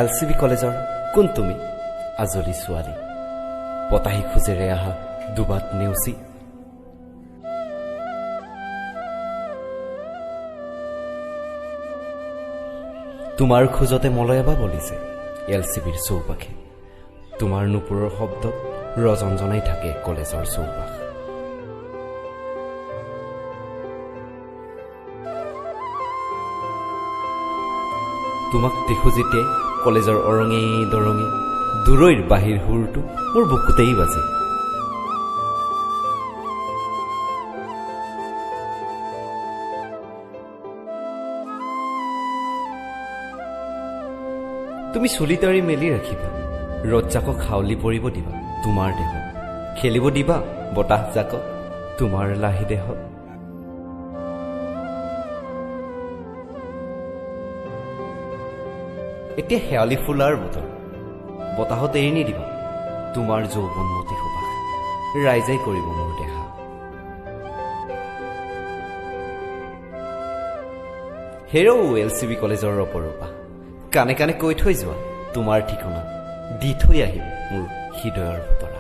L C B কলেজৰ কোন তুমি আজলি ছোৱালী, বতাহী খোজেৰে আহা দুবাট নেওচি। তোমাৰ খোজতে মলয়াবা বলিছে এল চি বিৰ চৌপাশে, তোমাৰ নুপুৰৰ শব্দত ৰজনজনাই থাকে কলেজৰ চৌপাশ। তোমাক দেখো যেতিয়া কলেজৰ অৰঙে দৰঙে, দূৰৈৰ বাহিৰ সুৰটো মোৰ বুকুতেই বাজে। তুমি চুলি তাৰি মেলি ৰাখিবা, ৰ'দজাকক হাউলি পৰিব দিবা তোমাৰ দেহত, খেলিব দিবা বতাহজাকক তোমাৰ লাহি দেহত। এতিয়া শেৱালি ফুলাৰ বতৰ, বতাহত এৰি নিদিবা তোমাৰ যৌৱনমতী সুবাস, ৰাইজে কৰিব মোৰ দেহা। হেৰৌ এল চি বি কলেজৰ অপৰূপা, কাণে কাণে কৈ থৈ যোৱা তোমাৰ ঠিকনা, দি থৈ আহিম মোৰ হৃদয়ৰ বতৰা।